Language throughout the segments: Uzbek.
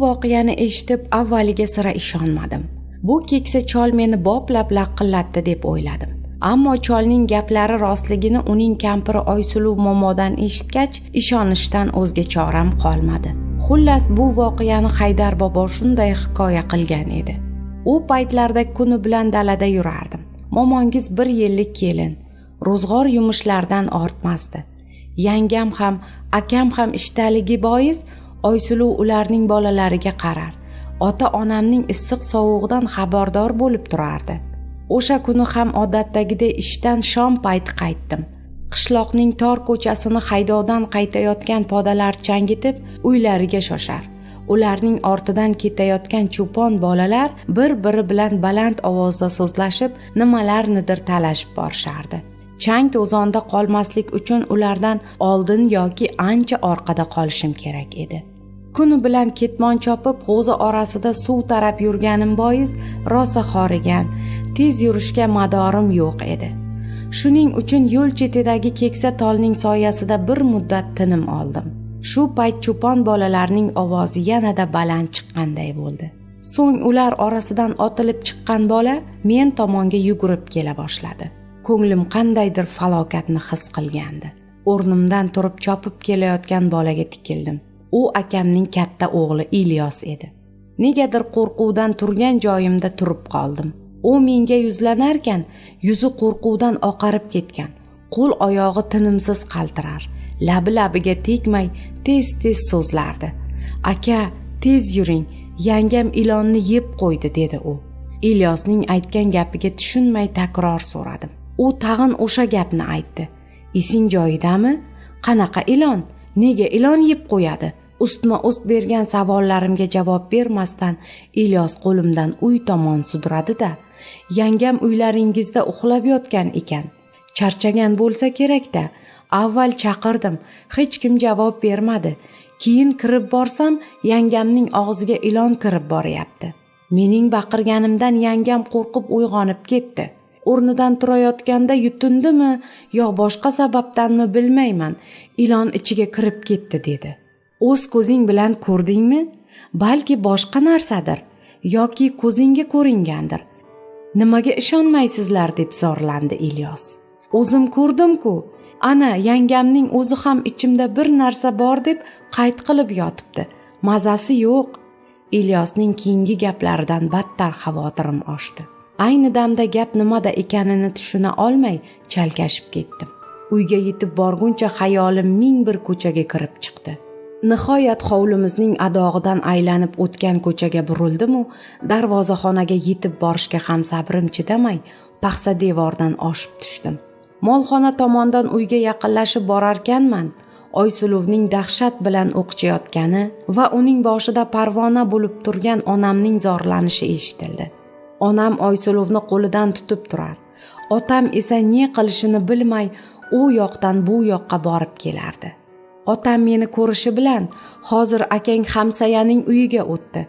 Voqeani eshitib avvaliga sira ishonmadim. Bu keksa chol meni boplab laqillatdi deb o'yladim. Ammo cholning gaplari rostligini uning kampiri Oysuluv momodan eshitgach, ishonishdan o'zga choram qolmadi. Xullas, bu voqeani Haydar bobo shunday hikoya qilgan edi. U paytlarda kuni bilan dalada yurardim. Momongiz bir yillik kelin, ro'zg'or yumushlardan ortmasdi. Yangam ham, akam ham ishtaligi bois Oysuluv ularning bolalariga qarar, ota onamning issiq sovug'idan xabardor bo'lib turardi. O'sha kuni ham odatdagidek ishdan shom payti qaytdim. Qishloqning tor ko'chasini haydovdan qaytayotgan podalar changitib uylariga shoshar. Ularning ortidan ketayotgan cho'pon bolalar bir biri bilan baland ovozda so'zlashib, nimalarnidir talashib borishardi. Chang to'zonda qolmaslik uchun ulardan oldin yoki ancha orqada qolishim kerak edi. Kuni bilan ketmon chopib, g'o'za orasida suv tarab yurganim bois rosa xorigan, tez yurishga madorim yo'q edi. Shuning uchun yo'l chetidagi keksa tolning soyasida bir muddat tinim oldim. Shu payt cho'pon bolalarning ovozi yanada baland chiqqanday bo'ldi. So'ng ular orasidan otilib chiqqan bola men tomonga yugurib kela boshladi. Ko'nglim qandaydir falokatni his qilgandi. O'rnimdan turib chopib kelayotgan bolaga tikildim. U akamning katta o'g'li Ilyos edi. Negadir qo'rquvdan turgan joyimda turib qoldim. U menga yuzlanarkan, yuzi qo'rquvdan oqarib ketgan, qo'l oyog'i tinimsiz qaltirar, labi labiga tegmay tez tez so'zlardi. Aka, tez yuring, yangam ilonni yeb qo'ydi, dedi u. Ilyosning aytgan gapiga tushunmay takror so'radim. U tag'in o'sha gapni aytdi. Esing joyidami? Qanaqa ilon? Nega ilon yeb qo'yadi? Ustma ust bergan savollarimga javob bermasdan Ilyos qo'limdan uy tomon sudradi-da, yangam uylaringizda uxlab yotgan ekan. Charchagan bo'lsa kerak-da. Avval chaqirdim, hech kim javob bermadi. Keyin kirib borsam, yangamning og'ziga ilon kirib boryapti. Mening baqirganimdan yangam qo'rqib uyg'onib ketdi. O'rnidan turayotganda yutindimi yo boshqa sababdanmi bilmayman, ilon ichiga kirib ketdi, dedi. O'z ko'zing bilan ko'rdingmi? Balki boshqa narsadir yoki ko'zingga ko'ringandir. Nimaga ishonmaysizlar, deb zorlandi Ilyos. O'zim ko'rdim-ku. Ana, yangamning o'zi ham ichimda bir narsa bor deb qayd qilib yotibdi. Mazasi yo'q. Ilyosning keyingi gaplaridan battar xavotirim oshdi. Ayni damda gap nimada ekanini tushuna olmay chalkashib ketdim. Uyga yetib borguncha xayolim ming bir ko'chaga kirib chiqdi. Nihoyat hovlimizning adog'idan aylanib o'tgan ko'chaga burildim-u, darvozaxonaga yetib borishga ham sabrim chidamay, paxsa devordan oshib tushdim. Molxona tomondan uyga yaqinlashib borarkanman, Oysuluvning dahshat bilan o'qchayotgani va uning boshida parvona bo'lib turgan onamning zorlanishi eshitildi. Onam Oysuluvni qo'lidan tutib turar. Otam esa ne qilishini bilmay u yoqdan bu yoqqa borib kelardi. Otam meni ko'rishi bilan, hozir akang Hamsayaning uyiga o'tdi.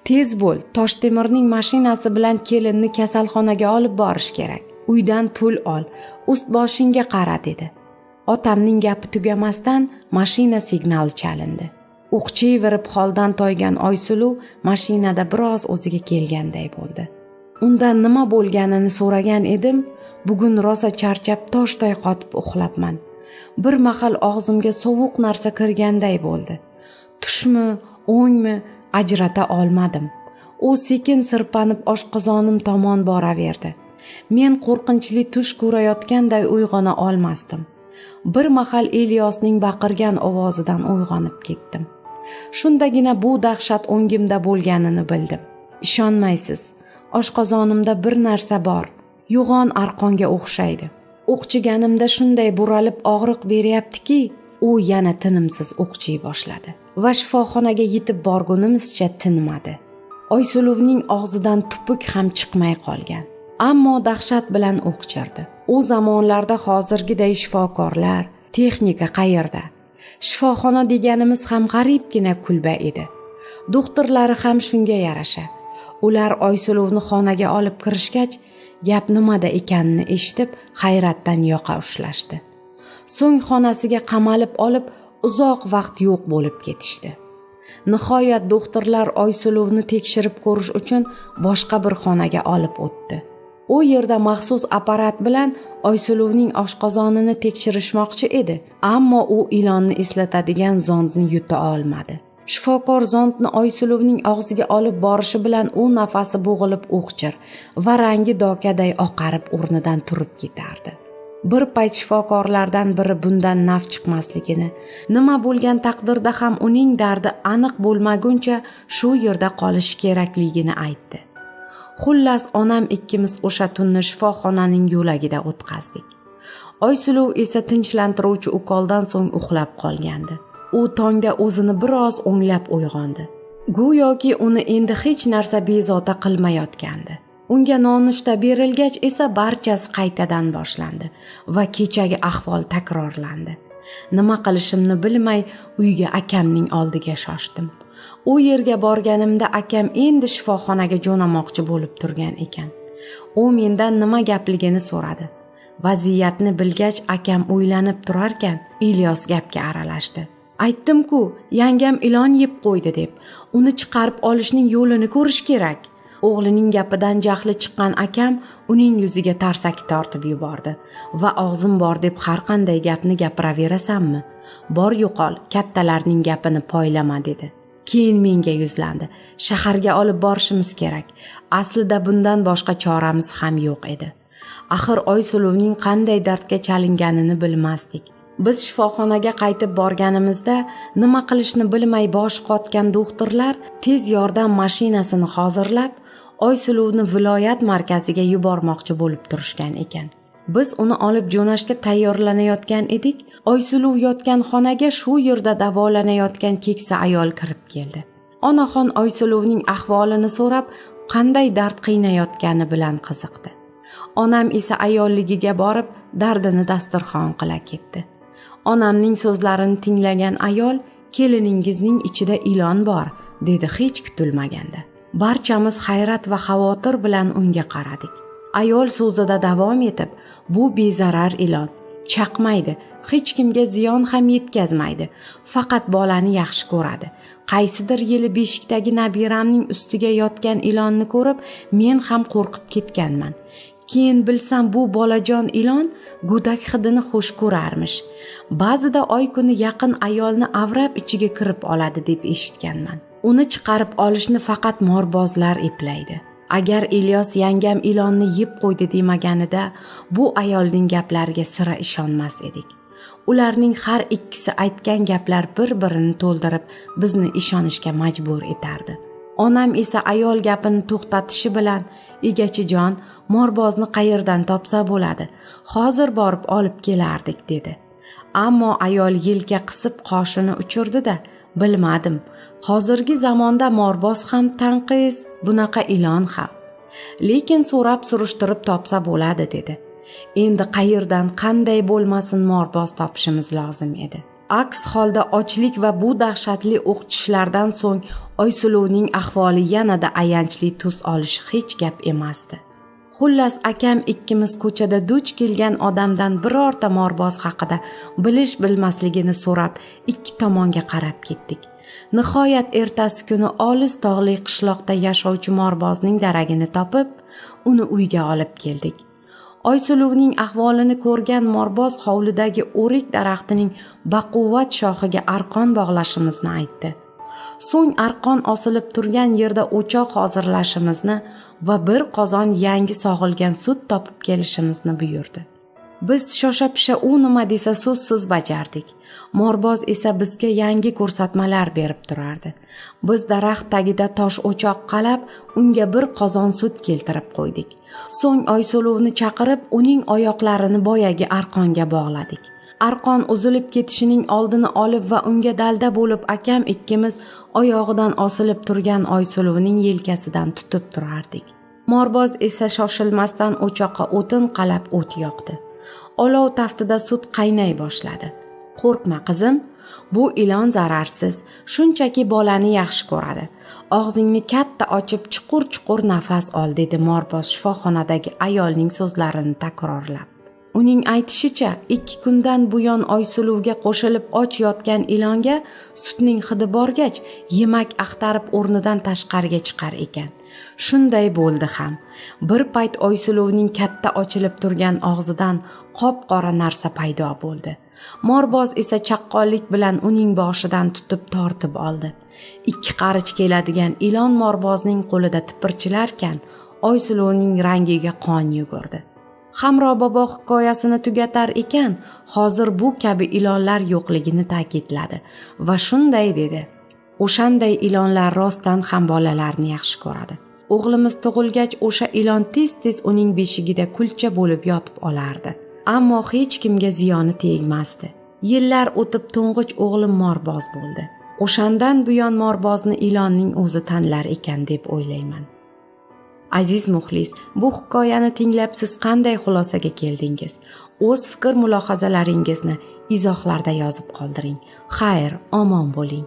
Tez bo'l, Toshtemirning mashinasi bilan kelinni kasalxonaga olib borish kerak. Uydan pul ol, ust boshingga qara, dedi. Otamning gapi tugamasdan mashina signali chalindi. O'qchiyverib holdan toygan Oysuluv mashinada biroz o'ziga kelganday bo'ldi. Undan nima bo'lganini so'ragan edim, bugun rosa charchab toshday qotib uxlabman. Bir mahal og'zimga sovuq narsa kirganday bo'ldi. Tushmi, o'ngmi ajrata olmadim. U sekin sirpanib oshqozonim tomon boraverdi. Men qo'rqinchli tush ko'rayotganday uyg'ona olmasdim. Bir mahal Ilyosning baqirgan ovozidan uyg'onib ketdim. Shundagina bu dahshat o'ngimda bo'lganini bildim. Ishonmaysiz, oshqozonimda bir narsa bor. Yo'g'on arqonga o'xshaydi. O'qchiganimda shunday buralib og'riq beryaptiki, u yana tinimsiz o'qchiy boshladi va shifoxonaga yetib borgunimizcha tinmadi. Oysuluvning og'zidan tupuk ham chiqmay qolgan. Ammo dahshat bilan o'qchirdi. U zamonlarda hozirgiday shifokorlar, texnika qayerda? Shifoxona deganimiz ham g'aribgina kulba edi. Doktorlari ham shunga yarasha. Ular Oysuluvni xonaga olib kirishgach, gap nimada ekanini eshitib, hayratdan yoqa ushlashdi. So'ng xonasiga qamalib olib, uzoq vaqt yo'q bo'lib ketishdi. Nihoyat doktorlar Oysuluvni tekshirib ko'rish uchun boshqa bir xonaga olib o'tdi. U yerda maxsus apparat bilan Oysuluvning oshqozonini tekshirishmoqchi edi, ammo u ilonni eslatadigan zondni yuta olmadi. Shifokor zondni Oysuluvning og'ziga olib borishi bilan u nafasi bo'g'ilib o'qchir va rangi dokaday oqarib o'rnidan turib ketardi. Bir payt shifokorlardan biri bundan naf chiqmasligini, nima bo'lgan taqdirda ham uning dardi aniq bo'lmaguncha shu yerda qolishi kerakligini aytdi. Xullas, onam ikkimiz o'sha tunni shifoxonaning yo'lagida o'tkazdik. Oysuluv esa tinchlantiruvchi ukoldan so'ng uxlab qolgandi. U tongda o'zini biroz o'nglab uyg'ondi. Go'yoki uni endi hech narsa bezovta qilmayotgandi. Unga nonushta berilgach esa barchasi qaytadan boshlandi va kechagi ahvol takrorlandi. Nima qilishimni bilmay uyga akamning oldiga shoshdim. U yerga borganimda akam endi shifoxonaga jo'namoqchi bo'lib turgan ekan. U mendan nima gapligini so'radi. Vaziyatni bilgach akam o'ylanib turarkan, Ilyos gapga aralashdi. Aytdim-ku, yangam ilon yeb qo'ydi deb. Uni chiqarib olishning yo'lini ko'rish kerak. O'g'lining gapidan jahli chiqqan akam uning yuziga tarsaki tortib yubordi va og'zim bor deb har qanday gapni gapiraverasanmi? Bor yo'qol, kattalarning gapini poylama dedi. Keyin menga yuzlandi. Shaharga olib borishimiz kerak. Aslida bundan boshqa choramiz ham yo'q edi. Axir Oysuluvning qanday dardga chalinganini bilmasdik. Biz shifoxonaga qaytib borganimizda nima qilishni bilmay bosh qotgan doktorlar tez yordam mashinasini hozirlab, Oysuluvni viloyat markaziga yubormoqchi bo'lib turishgan ekan. Biz uni olib jo'nashga tayyorlanayotgan edik. Oysuluv yotgan xonaga shu yerda davolanayotgan keksa ayol kirib keldi. Onaxon Oysuluvning ahvolini so'rab, qanday dard qiynayotgani bilan qiziqdi. Onam esa ayolligiga borib, dardini dasturxon qila ketdi. Onamning so'zlarini tinglagan ayol, "Keliningizning ichida ilon bor", dedi hech kutilmaganda. Barchamiz hayrat va xavotir bilan unga qaradik. Ayol so'zida davom etib, "Bu bezarar ilon, chaqmaydi, hech kimga ziyon ham yetkazmaydi, faqat bolani yaxshi ko'radi. Qaysidir yili beshikdagi nabiramning ustiga yotgan ilonni ko'rib, men ham qo'rqib ketganman. Keyin bilsam bu bolajon ilon go'dak hidini xush ko'rarmish. Ba'zida oy kuni yaqin ayolni avrab ichiga kirib oladi deb eshitganman. Uni chiqarib olishni faqat morbozlar eplaydi. Agar Ilyos yangam ilonni yeb qo'ydi demaganida, bu ayolning gaplariga sira ishonmas edik. Ularning har ikkisi aytgan gaplar bir-birini to'ldirib, bizni ishonishga majbur etardi. Onam esa ayol gapini to'xtatishi bilan, "Egachijon, morbozni qayerdan topsa bo'ladi? Hozir borib olib kelardik", dedi. Ammo ayol yelka qisib qoshini uchirdi-da, "Bilmadim. Hozirgi zamonda morboz ham tanqis, bunaqa ilon ham. Lekin so'rab surishtirib topsa bo'ladi", dedi. Endi qayerdan qanday bo'lmasin morboz topishimiz lozim edi. Aks holda ochlik va bu dahshatli o'qitishlardan so'ng Oysuluvning ahvoli yanada ayanchli tus olishi hech gap emasdi. Xullas, akam ikkimiz ko'chada duch kelgan odamdan birorta morboz haqida bilish bilmasligini so'rab ikki tomonga qarab ketdik. Nihoyat ertasi kuni olis tog'li qishloqda yashovchi morbozning daragini topib, uni uyga olib keldik. Oysuluvning ahvolini ko'rgan morboz hovlidagi o'rik daraxtining baquvvat shoxiga arqon bog'lashimizni aytdi. So'ng arqon osilib turgan yerda o'choq hozirlashimizni va bir qozon yangi sog'ilgan sut topib kelishimizni buyurdi. Biz shosha-pisha u nima desa so'zsiz bajardik. Morboz esa bizga yangi ko'rsatmalar berib turardi. Biz daraxt tagida tosh o'choq qalab, unga bir qozon sut keltirib qo'ydik. So'ng Oysuluvni chaqirib, uning oyoqlarini boyagi arqonga bog'ladik. Arqon uzilib ketishining oldini olib va unga dalda bo'lib akam ikkimiz oyog'idan osilib turgan Oysuluvning yelkasidan tutib turardik. Morboz esa shoshilmasdan o'choqqa o'tin qalab o't yoqdi. Olov taftida sut qaynay boshladi. "Qo'rqma qizim, bu ilon zararsiz, shunchaki bolani yaxshi ko'radi. Og'zingni katta ochib chuqur-chuqur nafas ol", dedi morboz shifoxonadagi ayolning so'zlarini takrorlab. Uning aytishicha, 2 kundan buyon Oysuluvga qo'shilib och yotgan ilonga sutning hidi borgach, yemak axtarib o'rnidan tashqariga chiqar ekan. Shunday bo'ldi ham. Bir payt Oysuluvning katta ochilib turgan og'zidan qop-qora narsa paydo bo'ldi. Morboz esa chaqqonlik bilan uning boshidan tutib tortib oldi. 2 qarich keladigan ilon morbozning qo'lida tipirchilarkan, Oysuluvning rangiga qon yugurdi. Hamro bobo hikoyasini tugatar ekan, hozir bu kabi ilonlar yo'qligini ta'kidladi va shunday dedi: O'shanday ilonlar rostdan ham bolalarni yaxshi ko'radi. O'g'limiz tug'ilgach o'sha ilon tez-tez uning beshigida kulcha bo'lib yotib olardi. Ammo hech kimga ziyoni tegmasdi. Yillar o'tib to'ng'ich o'g'lim morboz bo'ldi. O'shandan buyon morbozni ilonning o'zi tanlar ekan deb o'ylayman. Aziz muxlis, bu hikoyani tinglab siz qanday xulosaga keldingiz? O'z fikr mulohazalaringizni izohlarda yozib qoldiring. Xayr, omon bo'ling.